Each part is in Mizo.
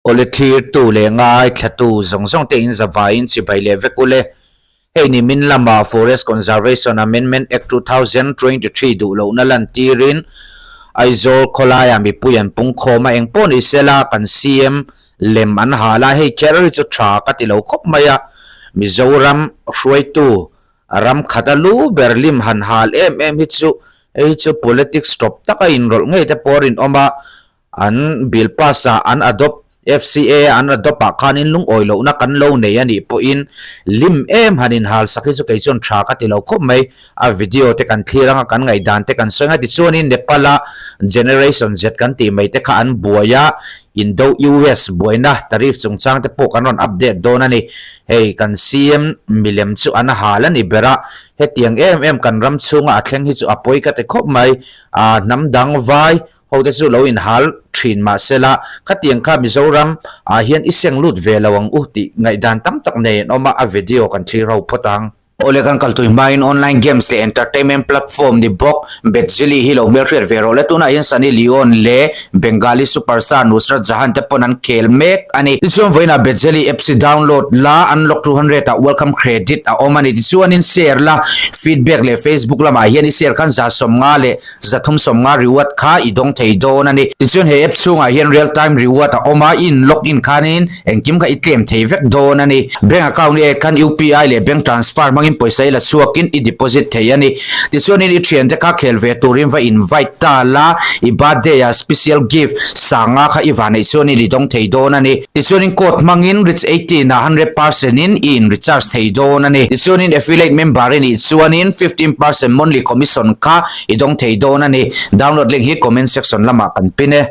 Awle thlirtu leh ngaithlatu zawng zawng te in zavaiin chibai leh vek ule. Hei ni min lama Forest Conservation Amendment Act 2023 duh lohna lantirin Aizawl khawlaiah mipui an pung khawm a, engpawh ni sela kan CM lem an hal a, hei kher hi chu tha ka ti lo khawp mai a, Mizoram hruaitu ram khata lu ber lim han hal em em hi chu hei hi chu politics tawp taka inrawlh ngei te pawh a rinawm a, An bill pass ah an adopt, FCA a an adopt ah khanin lungawi lohna kan lo nei a nih pawhin lim em han inhal sak hi chu kei chuan tha ka ti lo khawp mai. A video te kan thlir anga kan ngaihdan te kan sawi anga tichuanin Nepal a Generation Z kan tih mai te kha an buai a, Indo-US buaina tariff chungchang te pawh kan rawn update dawn a ni. Hei kan CM milem chu an hal a ni ber a, hetiang em em kan ram chhunga a thleng hi chu a pawi ka ti khawp mai. Aa hnam dang vai Hote chu lo inhal thin mah sela, khatiang kha Mizoram ah hian i seng lut ve lo ang u tih ngaihdan tam tak nei an awm a, a video kan thlir ho phawt ang. Awle kan kal tui hmain online games leh entertainment platform ni bawk Betzili hi lo hmelhriat ve rawh le. Tunah hian Sunny Leone leh Bengali superstar Nusrat Jahan te pawn an khel mek a ni. Tichuan vawiinah Betzili apps hi download la, unlock 200 ah welcome credit a awm a ni. Tichuanin share la, feedback leh Facebook lamah hian i share khan 150 leh 350 reward kha i dawng thei dawn a ni. Tichuan he app chhungah hian real time reward a awm a, i in log in khanin engkim kha i claim thei vek dawn a ni. Bank account i ek khan UPI leh bank transfer hmangin pawisa i la chhuakin i deposit thei a ni. Tichuanin i thiante kha khel ve turin va invite ta la, i birthday ah special gift sanga kha i va neih chuanin i dawng thei dawn a ni. Tichuanin code hmangin rich 18 ah 100% in i in recharge thei dawn a ni. Tichuanin affiliate member i nih chuanin 15% monthly commission kha i dawng thei dawn a ni. Download link hi comment section lamah kan pin e.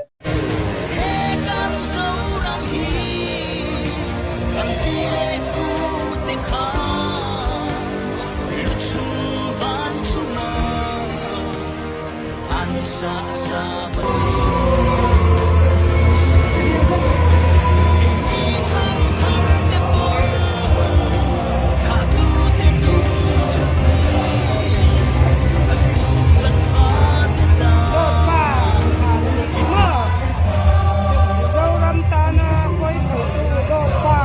Zoram tana pawi khawihtu Dawkpa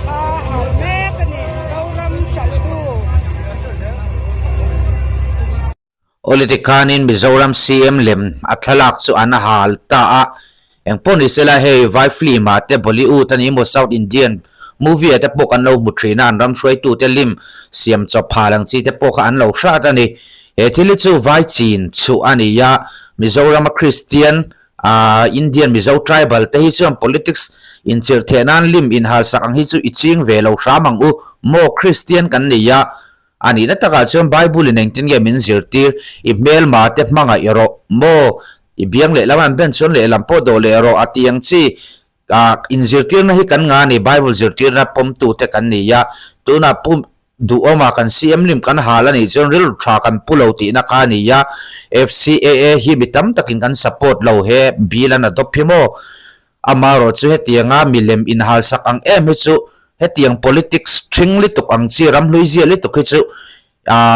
kha hal mek a ni, Zoram hralhtu. Awle tikhanin Mizoram CM lem a thlalak chu an hal ta a, engpawh ni sela hei vai film ah te Bollywood a ni emaw South Indian movie ah te pawh kan lo hmu thin a, an ram hruaitute lim siam chawp hal ang chi te pawh kha an lo hrat a ni. He thil hi chu vai chin chhuh a ni a, Mizorama Christian ah Indian Mizo tribal te hi chuan politics inchirh theh nan lim inhalsak ang hi chu i ching ve lo hram ang u maw Christian kan ni a, A nihna takah chuan Bible in engtin nge min zirtir? I hmelma te hmangaih rawh maw? I biang lehlam an ben chuan lehlam pawh dawh leh rawh a ti ang chi. Ah, inzirtirna hi kan nga a ni, Bible zirtirna pawmtute kan ni a. Tunah pu duhawma kan CM lim kan hal a nih chuan rilru tha kan pu lo tihna kha a ni a. FCAA hi mi tam takin kan support lo he bill an adopt hi maw? Amaherawh chu hetianga milem inhalsak ang em hi chu hetiang politics thring lituk ang chi ramhlui zia lituk hi chu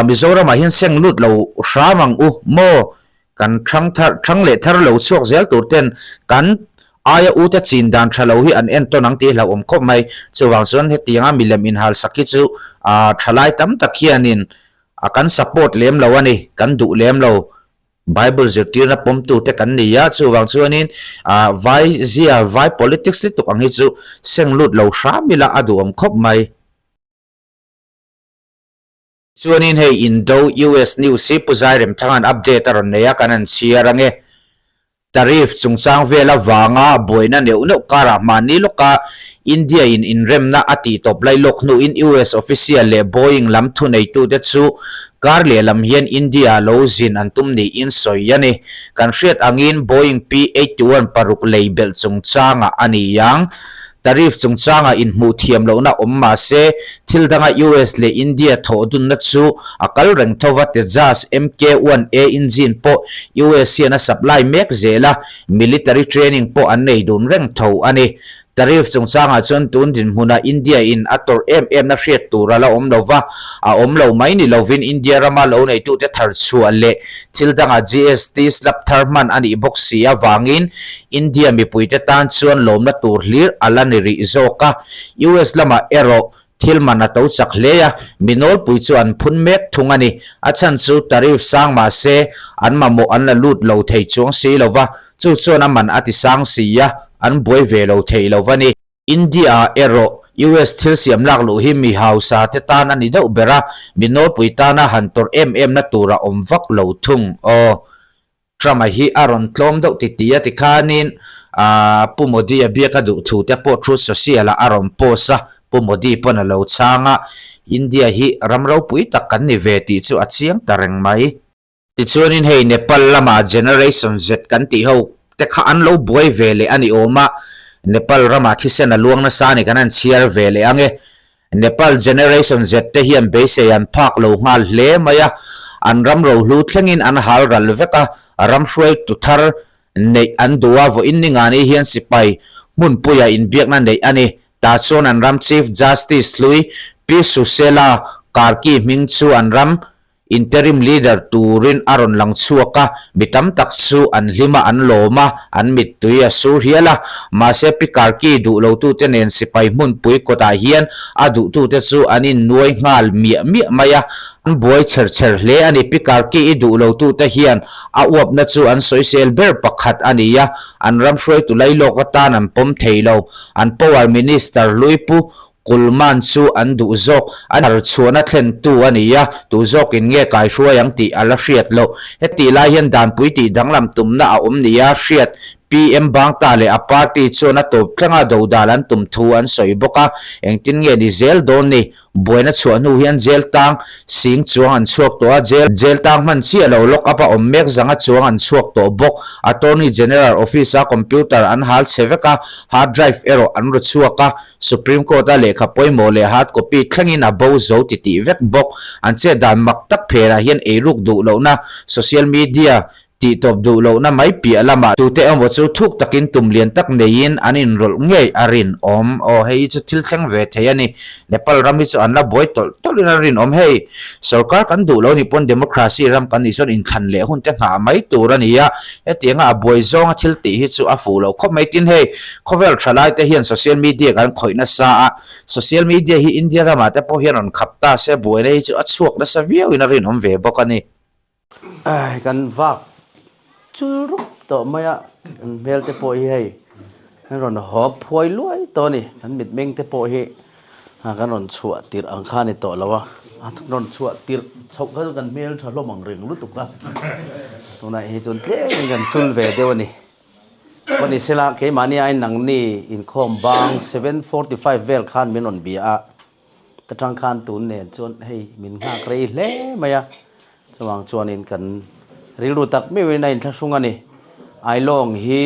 Mizoramah hian seng lut lo hram ang u maw? Kan thang thar thang leh thar lo chhuak zel tur ten kan aia u te chin dan tha lo hi an entawn ang tih hlauhawm khawp mai. Chuvang chuan hetianga milem inhalsak hi chu thalai tam tak hianin kan support lem lo a ni, kan duh lem lo. Bible zirtirna pawmtute kan ni a, chuvang chuanin ah vai zia, vai politics lutuk ang hi chu seng lut lo hram ila a duhawm khawp mai. Chuanin hei Indo US news hi Pu Zairemthanga'n update a rawn nei a, kan han chhiar ange. Tariff chungchang vel avanga buaina neuh neuh karah hmanni lawka India in inremna a tih tawp lai lawk hnuin US official leh Boeing lam thuneitute chu kar lehlam hian India lo zin an tum niin sawi a ni. Kan hriat angin Boeing P-81 paruk lei belh chungchangah a ni ang. Tariff chungchanga inhmuh thiam lohna awm mah se, thil danga US leh India thawh dunna chu a kal reng tho va, Tejas MK-1A engine pawh US hian a supply mek zel a, military training pawh an nei dun reng tho a ni. Tariff chungchangah chuan tun dinhmunah India in a tawrh em em na hriat tur a la awm lo va, a awm lo mai ni lovin India rama lo neitute thar chhuah leh thil dangah GST slab thar hman a nih bawk si avangin India mipuite tan chuan lawmna tur hlir a la ni rih zawk a. US lamah erawh thil man a to chak hle a, mi nawlpui chu an phun mek thung a ni. A chhan chu tariff sang mah se an mamawh an la lut lo thei chuang si lo va, chu chuan a man a ti sang si a, an buai ve lo thei lo va ni. India-ah erawh US thil siam lak luh hi mi hausa te tan a ni deuh ber a, mi nawlpui tana han tawrh em em na tur a awm vak lo thung. Aw. Trump-a hi a rawn tlawm deuh ti ti a tikhanin Pu Modi-a biak a duh thu te pawh Truth Social-ah a rawn post a, Pu Modi pawn a lo chhang a, India hi ram ropui tak kan ni ve tih chu a chiang ta reng mai. Tichuanin hei Nepal lama Generation Z kan tih ho te kha an lo buai ve leh a ni awm a, Nepal ramah thisen a luang nasa a ni kan han chhiar ve leh ang e. Nepal Generation Z te hian beisei an phak lo nghal hle mai a, an ram rohlu thlengin an hal ral vek a, ram hruaitu thar neih an duh a, vawiin ningani hian sipai hmunpuia inbiakna neih a ni. Tah chuan an ram Chief Justice hlui Pi Sushila Karki hming chu an ram Interim leader turin a rawn lang chhuak a, mi tam tak chu an hlim a, an lawm a, an mittui a sur hial a. Mahse Pi Karki duh lotute nen sipai hmunpui kawtah hian a duhtute chu an innuai nghal miah miah mai a, an buai chher chher hle a ni. Pi Karki i duh lotute hian a uapna chu an sawisel ber pakhat a ni a, an ram hruaitu lailawk atan an pawm thei lo. An power minister hlui Pu Kulman chu an duh zawk, an harchhuahna thlentu a ni a, tu zawkin nge kaihruai ang tih a la hriat loh. Hetih lai hian danpui tih danglam tumna a awm nia hriat PM Bangta leh a party chuan a tawp thlenga dodal an tum thu an sawi bawk a, engtin nge ni zel dawn ni? Buaina chhuah hnu hian jail tang sing chuang an chhuak tawh a, jail jail tang hman chiah lo lock up a awm mek zanga chuang an chhuak tawh bawk. Attorney General Office a computer an hal chhe vek a, hard drive erawh an ru chhuak a, Supreme Court-a lehkha pawimawh leh hard copy thlengin a bo zo ti tih vek bawk. An chet dan mak tak phenah hian eiruk duh lohna, social media tihtawp duh lohna mai piah lamah tute emaw chu thuk takin tum lian tak neiin an inrawlh ngei a rinawm. Aw hei hi chu thil thleng ve thei a ni. Nepal ram hi chu an la buai tawlh tawlhin a rinawm. Hei sorkar kan duh lo ni pawn democracy ram kan nih chuan inthlan leh hun te nghah mai tur a ni a. Hetianga a buai zawnga thil tih hi chu a fuh lo khawp mai. Tin hei Khawvel thalai te hian social media kan khawih nasa a, social media hi India ramah te pawh hian rawn khap ta se buaina hi chu a chhuak nasa viau in a rinawm ve bawk a ni. Ai kan vak chul rup tawh mai a, kan hmel te pawh hi hei kan rawn hawp phuai luai tawh a ni, kan mitmeng te pawh hi kan rawn chhuah tirh ang kha a ni tawh lo a, a rawn chhuah tirh chhoh kha chu kan hmel tha hlawm ang reng lutuk a, tunah hi chuan tlem in kan chul ve deuh a ni. Aw ni sela, keimahni aiin nangni inkhawm bang 7:45 vel khan min rawn bia a, ta tang khan tun nen chuan hei min nghak rei hle mai a, chuvang chuanin kan rilru tak meuhin a inthlahrung a ni. Ailawng hi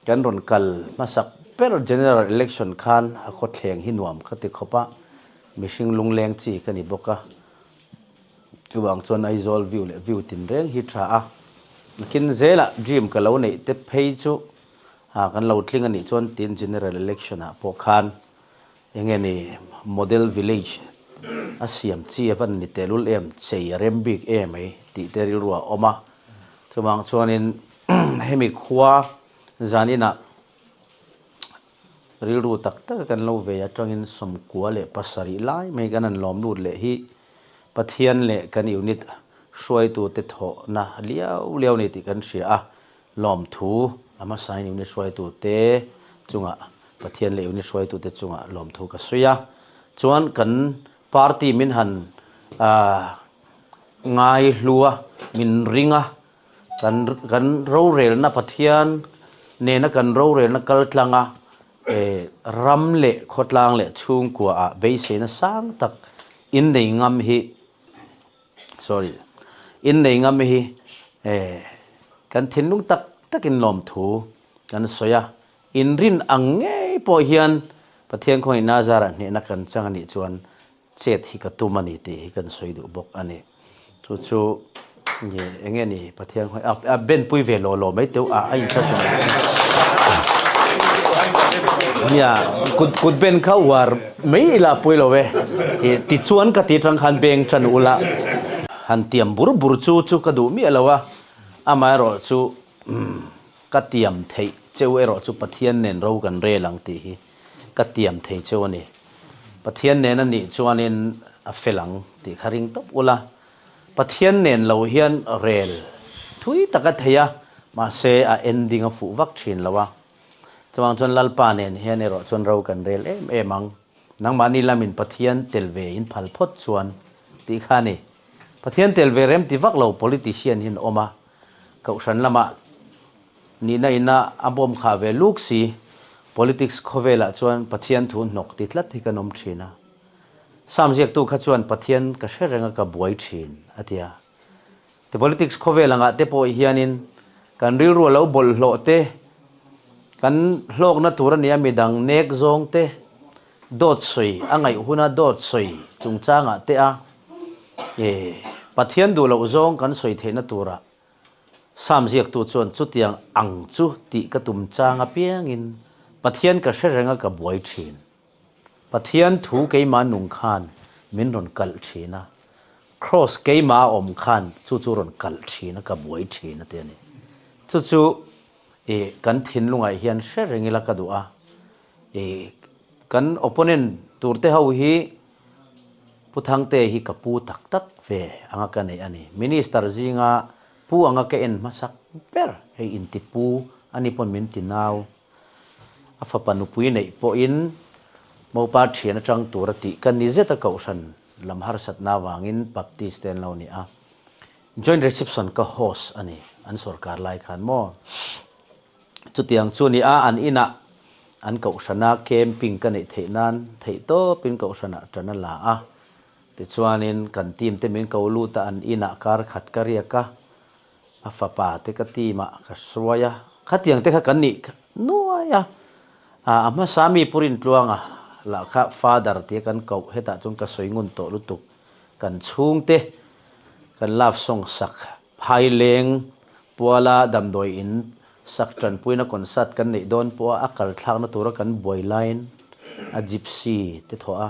kan rawn kal hmasak ber General Election khan a khawthleng hi nuam ka ti khawp a, mihring lungleng chi ka ni bawk a. Chuvang chuan Aizawl view leh view tinreng hi tha a, nakin zelah dream ka lo neih te phei chu ah kan lo tling a nih chuan tin General Election ah pawh khan enge ni model village a siam chi a van ni tehlul em chei a rem bik em ai tih te rilru a awm a, chuvang chuanin hemi khua zaninah Rilru tak taka kan lo ve atangin 97 lai mai kan han lawm lut leh hi Pathian leh kan unit hruaitute thawhna liau liau ni tih kan hria a, lawmthu a hmasain unit hruaitute chungah Pathian leh unit hruaitute chungah lawmthu ka sawi a. Chuan kan party min han ngai hlu a, min ring a, Kan kan rorelna Pathian nena kan rorelna kal tlanga eh ram leh khawtlang leh chhungkua ah beiseina sang tak in nei ngam hi sorry in nei ngam hi eh kan thinlung tak takin lawmthu kan sawi a, inrin ang ngei pawh hian Pathian khawngaihna zarah hnehna kan chang a nih chuan Chet hi ka tum a ni tih hi kan sawi duh bawk a ni. Chu chu nge eng nge ni Pathian khawi a a ben pui ve law law mai teuh a a inchhar tawh mai. Nia, kut kut ben kha uar mai ila pawi lo e. Ih tichuan ka ti atang khan beng tan ula. Han tiam bur bur chu chu ka duh miah lo a, amaherawh chu umm ka tiam theih cheu erawh chu Pathian nen ro kan rel ang tih hi ka tiam thei cheu a ni. Pathian nen a nih chuanin a fel ang tih kha ring tawp ula. Pathian nen lo hian rel thui tak a thei a, mahse a ending a fuh vak thin lo a. Chuvang chuan Lalpa nen hian erawh chuan ro kan rel em em ang. Nangmahni lamin Pathian tel ve in phal phawt chuan tih kha a ni. Pathian tel ve rem ti vak lo politician hi an awm a, Kohhran lamah nihna ina a bawm khah ve luk si, politics khawvelah chuan Pathian thu hnawk ti tlat hi kan awm thin a. Sam ziaktu kha chuan Pathian ka hre reng a ka buai thin a ti a. Ti politics khawvel angah te pawh hianin kan rilru a lo bawlhhlawh te, kan hlawkna tur a nia midang nek zawng te, dawt sawi a ngaih huna dawt sawi chungchangah te a e Pathian duh loh zawng kan sawi theihna turah Sam ziaktu chuan chutiang ang chu tih ka tum chang apiangin Pathian ka hre reng a ka buai thin. Pathian thu keimah nung khan min rawn kalh thin a, Kraws keimah a awm khan chu chu rawn kalh thin a, ka buai thin a ti a ni. Chu chu i kan thinlungah hian hre reng ila ka duh a, i kan opponent tur te ho hi Pu Thangte hi ka pu tak tak ve anga ka neih a ni. Minister zinga pu anga ka en hmasak ber hei inti pu a ni pawn min ti nau. A fapa nupui neih pawhin Mopa thian atang tur a tih ka ni zet a kohhran lam harsatna avangin Baptist te an lo ni a. Joint reception ka host a ni an sawrkar lai khan maw. Chutiang chu ni a an inah an kohhrana camping ka neih theih nan theih tawpin kohhranah tan a la a. Tichuanin kan team te min ko lut a an inah kar khat ka riak a. A fapa te ka team ah ka hruai a, khatiang te kha kan nih nuai a, a hmasa mi Pu Rintluanga lah kha father tia kan koh hetah chuan ka sawi ngun tawh lutuk, kan chhungte kan love song sak Phaileng puala damdawi in sak tanpuina concert kan neih dawn pawha a kal thlakna tura kan buai laiin a gypsy te thawh a,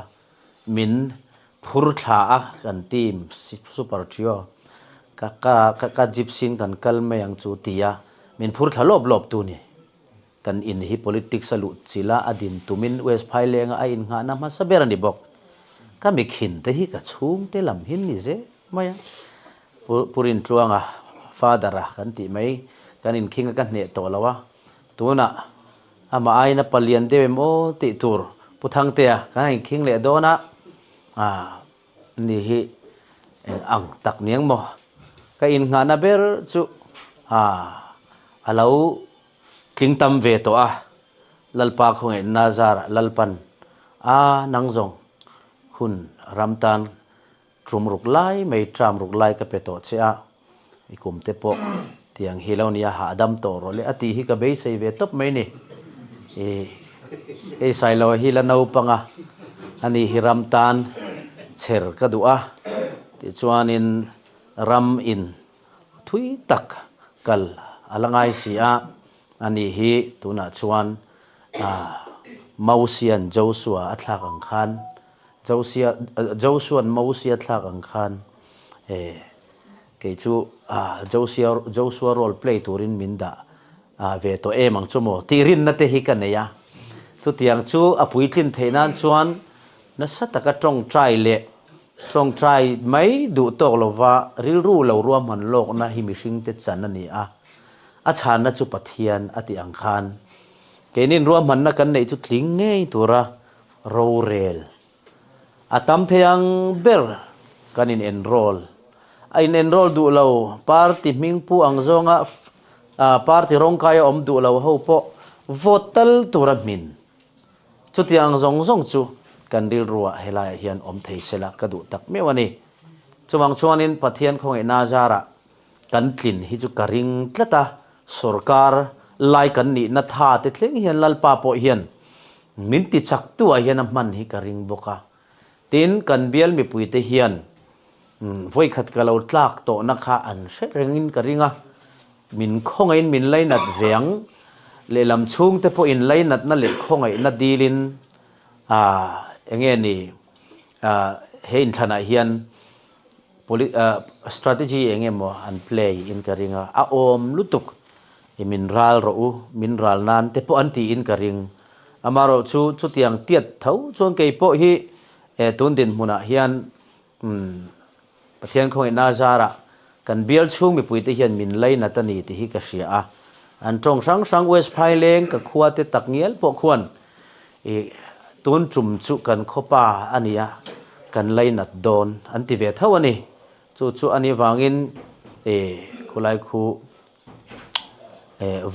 Min phur thla a kan team super trio ka ka ka gypsy in kan kal mai ang chu ti a min phur thla lawp lawp tu ni. Kan in hi politics a luh chilh a a din tumin West Phailenga a innghahna hmasa ber a ni bawk. Ka mikhin te hi ka chhungte lam hin ni zel mai a. Pu Pu Rintluanga father a kan tih mai kan inkhing a ka hneh tawh lo a tunah Amah aiin a palian deuh em aw tih tur Pu Thangtea kan han inkhing leh dawn a, ah ni hi eng ang tak niang maw? Ka innghahna ber chu ah a lo tling tam ve tawh a, Lalpa khawngaihna zarah Lalpan a nang zawng hun ram tan Tum ruk lai mai tram ruk lai ka pe tawh che a, i kum te pawh tiang hi lo nia hahdam tawh rawh le a tih hi ka beisei ve tawp mai ni. I hei Sailoa hi la naupang a, ani hi ram tan chher ka duh a, tichuanin ram in thui tak kal a la ngai si a, ani hi tunah chuan Mosian Joshua a thlak ang khan Josia, Josua'n Mosia thlak ang khan eh kei chu Josia, Josua role play turin min dah ve tawh em ang chu maw tih rinna te hi ka nei a. Chutiang chu a puitlin theih nan chuan nasa taka tawngtai leh tawngtai mai duh tawk lova rilru lo ruahman lawkna hi mihringte chan a ni a. A chhanna chu Pathian a tih ang khan keinin ruahmanna kan neih chu tling ngei tura Rorel a tam thei ang ber kan in enroll. A in enroll duh lo, party hming pu ang zawnga party rawngkai a awm duh lo ho pawh vote tal tur a hmin. Chutiang zawng zawng chu kan rilruah helaiah hian awm thei sela ka duh tak meuh a ni. Chuvang chuanin Pathian khawngaihna zarah kan tlin hi chu ka ring tlat a, sorkar lai kan nihna tha te thleng hian Lalpa pawh hian Min ti chak tu ah hian a hman hi ka ring bawk a. Tin, kan bial mipuite hian vawikhat ka lo tlak tawhna kha an hre rengin ka ring a. Min khawngaihin min lainat ve ang. Lehlam chhungte pawhin lainatna leh khawngaihna dilin eng nge ni he inthlanah hian strategy eng emaw an play in ka ring a, a awm lutuk i min ral rawh u, min ral nan te pawh an tiin ka ring. Amaherawh chu chutiang tiat tho chuan kei pawh hi tun dinhmunah hian Pathian khawngaihna zarah kan bial chhung mipuite hian min lainat a ni tih hi ka hria a. An tawng hrang hrang West Phaileng ka khua te tak ngial pawh khuan i tun tum chu kan khawpa a nia kan lainat dawn an ti ve tho a ni. Chu chu a nih vangin i khulai khu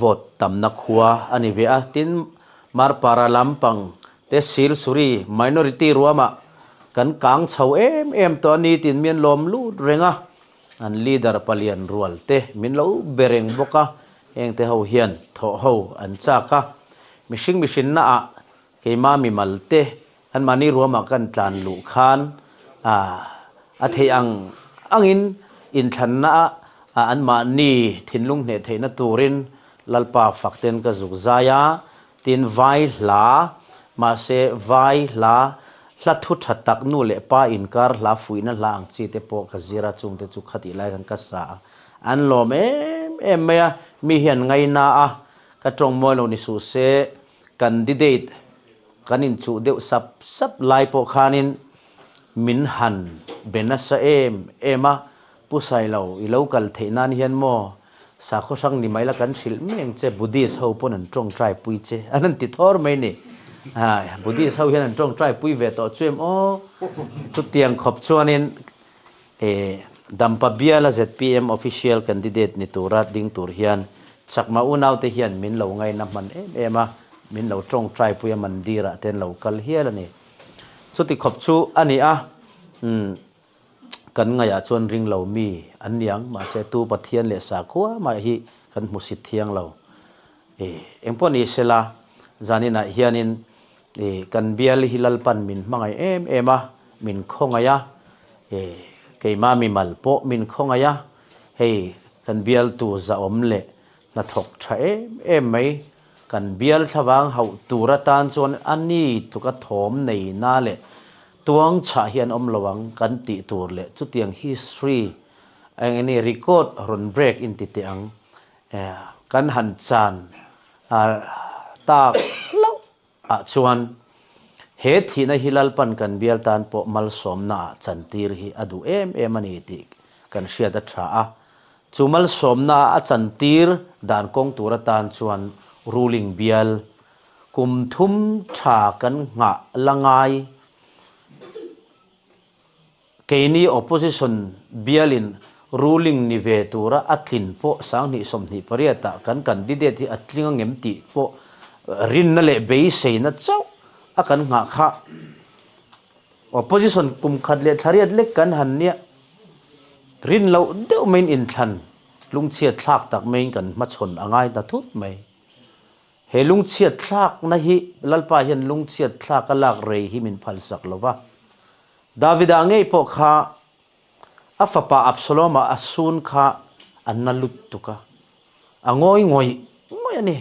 vote tamna khua a ni ve a. Tin, Marpara lampang te Silsuri minority ruamah kan kang chho em em tawh a ni tiin mi an lawm lut reng a. An leader palian rual te min lo be reng bawk a, hengte ho hian thawh ho an chak a. Mihring mihrinna ah keima mimal te anmahni ruamah kan tlan luh khan a theih ang angin inthlanna ah anmahni thinlung hneh theihna turin Lalpa fak ten ka zuk zai a, tin vai hla, mahse vai hla, hla thu tha tak nu leh pa inkar hla fuihna hla ang chi te pawh ka zir a, chungte chu khatih lai khan ka sa a, an lawm em em mai a, mi hian ngaina a, ka tawng mawi lo ni suh se, candidate kan inchuh deuh sap sap lai pawh khanin min han be nasa em em a, Pu Sailo, i lo kal theih nan hian maw sakhaw hrang ni mai la kan hrilh mai ang che, Buddhist ho pawn an tawngtai pui che an han ti thawr mai ni. Buddhist ho hian an tawngtai pui ve tawh chu em aw? Chutiang khawp chuanin Dampa biala zpm official candidate ni tura ding tur hian Chakma unaute hian min lo ngaina hman em em a, min lo tawngtai pui a mandir ah te an lo kal hial a ni. Chuti khawp chu a ni a, umm kan ngaihah chuan ring lo mi an ni ang, mahse tu Pathian leh sakhua mah hi kan hmu sit thiang lo. Engpawh ni sela, zaninah hianin kan bial hi Lalpan min hmangaih em em a, min khawngaih a, keimah mimal pawh min khawngaih a, hei kan bialtu zahawm leh hnathawk tha em em mai, kan bial thlavang hauh tur atan chuan a ni tluka thawm nei na leh tuang chhah hi an awm lo ang kan tih tur leh chutiang history eng eng ni record rawn break in ti teh ang. Kan han chan tak hlauh ah chuan he thihna hi Lalpan kan bial tan pawh malsawmna ah chantir hi a duh em em a ni tih kan hriat a tha a. Chu malsawmna a chantir dan kawng tur atan chuan ruling bial kum thum tha kan nghah la ngai. Keini opposition bialin ruling ni ve tura a tlin pawh 2028 ah kan candidate hi a tling angem tih pawh rinna leh beiseina chauh a kan nghah kha. Opposition kum khat leh thlariat lek kan han nia rin loh deuh maiin inthlan lungchhiat thlak tak maiin kan hmachhawn a ngai ta thut mai. He lungchhiat thlakna hi Lalpa hian lungchhiat thlak a lak rei hi min phalsak lo va. Davida ngei pawh kha a fapa Absaloma a sun kha a na lut tuk a, a ngawi ngawih ngawih a ni.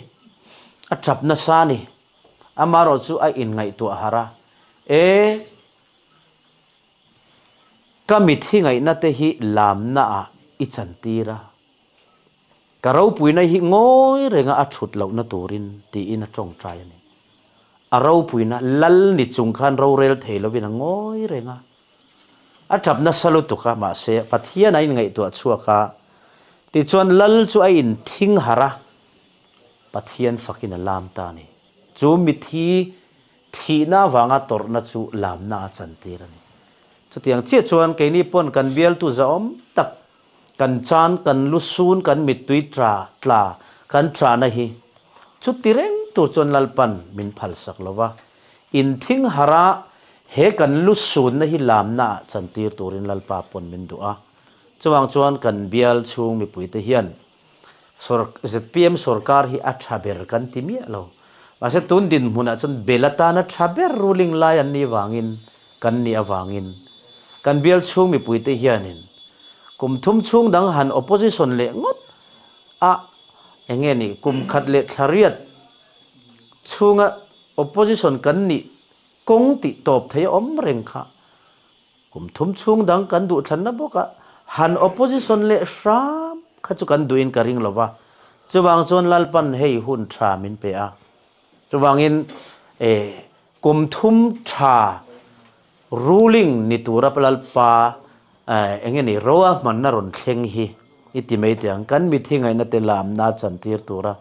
A tap nasa a ni. Amaherawh chu a inngaihtuah harh a, E, ka mithi ngaihna te hi lamnaah i chantir a, Ka ropuina hi ngawi renga a thut lohna turin tiin a tawngtai a ni. A ropuina lal ni chung khan rorel thei lovin a ngawi reng a. A tap nasa lutuk a, mahse Pathian a inngaihtuah chhuak a, tichuan lal chu a inthing harh a, Pathian fakin a lam ta a ni. Chu mithi thihna avanga tawrhna chu lamna a chantir a ni. Chutiang chiah chuan keini pawn kan bialtu zahawm tak Kan chan, kan lu sun, kan mittui tla, tla, kan tlahna hi chuti reng tur chuan Lalpan min phalsak lo va. Inthing harh a, he kan lu sunna hi lamna ah chantir turin Lalpa pawn min duh a. Chuvang chuan kan bial chhung mipuite hian zpm sorkar hi a tha ber kan ti miah lo. Mahse tun dinhmunah chuan bel atana tha ber ruling lai an nih vangin kan nih avangin kan bial chhung mipuite hianin kum thum chhung dang han opposition leh ngawt a eng nge ni kum khat leh thla riat chhunga opposition kan nih kawng tih tawp thei a awm reng kha. Kum thum chhung dang kan duhthlanna bawk a, han opposition leh hram kha chu kan duhin ka ring lo va. Chuvang chuan Lalpan hei hun tha min pe a. Chuvangin e kum thum tha ruling ni tura Lalpa eng nge ni roa hmanna rawn thleng hi i ti mai teh ang. Kan mithi ngaihna te lamna chantir tura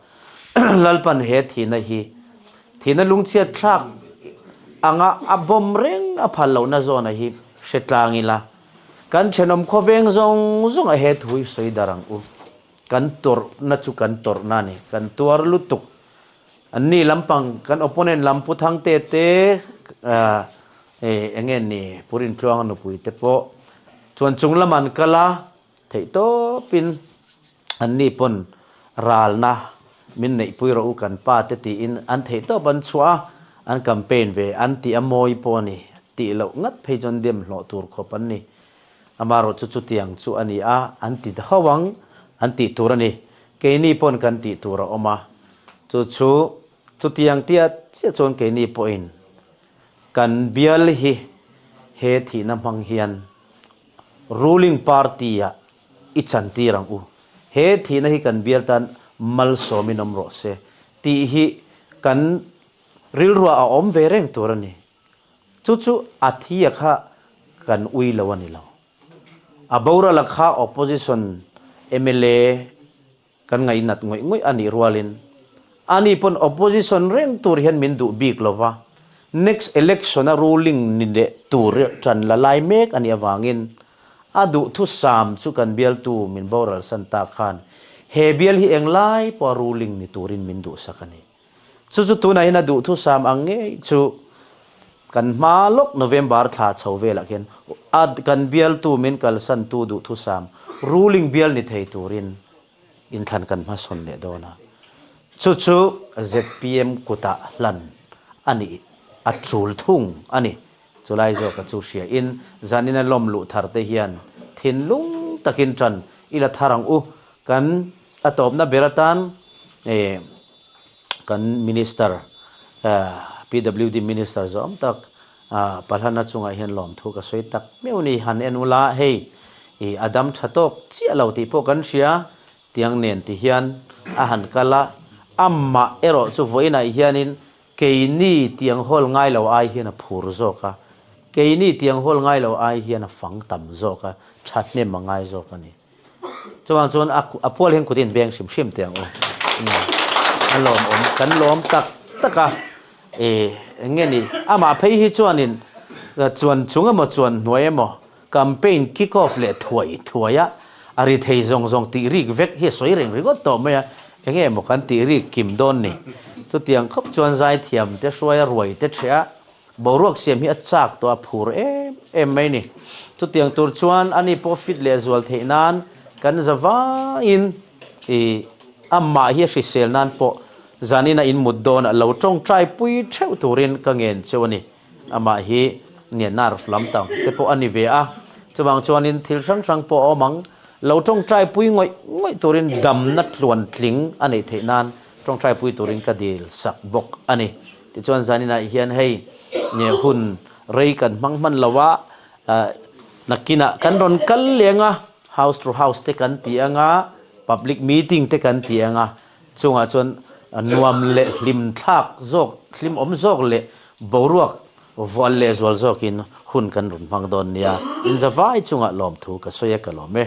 Lalpan he thihna hi Thihna lungchhiat thlak anga a bawm reng a phal lohna zawna hi hre tlang ila, kan thenawm khawveng zawng zawng a he thu hi sawi dar ang u. Kan tawrhna chu kan tawrhna a ni, kan tuar lutuk. Anni lampang kan opponent lam Pu Thangte te eng nge ni Pu Rintluanga nupui te pawh chuan chung lam an kal a, Theih tawpin anni pawn ralna min neihpui rawh u kan pa te tiin an theih tawp an chhuah a, an campaign ve an tih a mawi pawh a ni tih loh ngat phei chuan dem hlawh tur khawp an ni. Amaherawhchu chu chutiang chu a ni a, an ti ho ang an tih tur a ni. Keini pawn kan tih tur a awm a, chu chu chutiang tia chiah chuan keini pawhin kan bial hi he thihna hmang hian Ruling party ah i chantir ang u. He thihna hi kan bial tan malsawmin awm rawh se tih hi kan rilruah a awm ve reng tur a ni. Chu chu a thi a kha kan ui lo a ni lo. A boral a kha opposition mla Kan ngaihnat ngawih ngawih a nih rualin ani pawn opposition reng tur hian min duh bik lo va, next election a ruling ni leh tur tan la lai mek a nih avangin a duhthusam chu kan bialtu min boral san ta khan he bial hi englai pawha ruling ni turin min duhsak a ni. Chu chu tunah hian a duhthusam ang ngei chu kan hma lawk November thla chho velah khian a kan bialtu min kalsantu duhthusam ruling bial ni thei turin inthlan kan hmasawn leh dawn a. Chu chu zpm kutah hlan a nih a tul thung a ni. Chulai zawka chu hria in zanin a lawm luh thar te hian thinlung takin tan i la thar ang u. Kan a tawpna ber atan kan Minister PWD Minister zawm tak Pahlana chungah hian lawmthu ka sawi tak meuh ni. Han en ula hei a dam tha tawk chiah lo tih pawh kan hria. Tiang nen ti hian a han kal a, amah erawh chu vawiinah hianin Keini tiang hawl ngai lo ai hian a phur zawk a, keini tiang hawl ngai lo ai hian a fang tam zawk a, thahnem a ngai zawk a ni. Chuvang chuan a a pual hian kut in beng hrim hrim teh ang u. A lawmawm, kan lawm tak tak a, e eng nge ni, amah phei hi chuanin chuan chung emaw chuan hnuai emaw Campaign kick off leh thuai thuai a, a ri thei zawng zawng tih rik vek hi a sawi reng ringawt tawh mai a, enge emaw kan tih rik kim dawn ni. Chutiang khawp chuan zaithiam te hruai a ruai te ṭheh a, boruak siam hi a chak tawh a phur em em mai ni. Chutiang tur chuan ani pawh fit leh zual theih nan kan za vaiin i amah hi a hrisel nan pawh zanin a inmut dawn a lo tawngtai pui theuh turin ka ngen cheu a ni. Amah hi nge nerve lam tang te pawh a ni ve a, chuvang chuanin thil hrang hrang pawh a awm ang. Lo tawngtai pui ngawih ngawih turin damna tluan tling a neih theih nan tawngtai pui turin ka dil sak bawk a ni. Tichuan zaninah hian hei nge hun rei kan hmang hman lo a, nakinah kan rawn kal leng a, house to house te kan ti ang a, public meeting te kan ti ang a, Chungah chuan nuam leh hlim thlak zawk, hlim awm zawk leh boruak vual leh zual zawkin hun kan rawn hmang dawn nia. Inzavai chungah lawmthu ka sawi a, ka lawm e.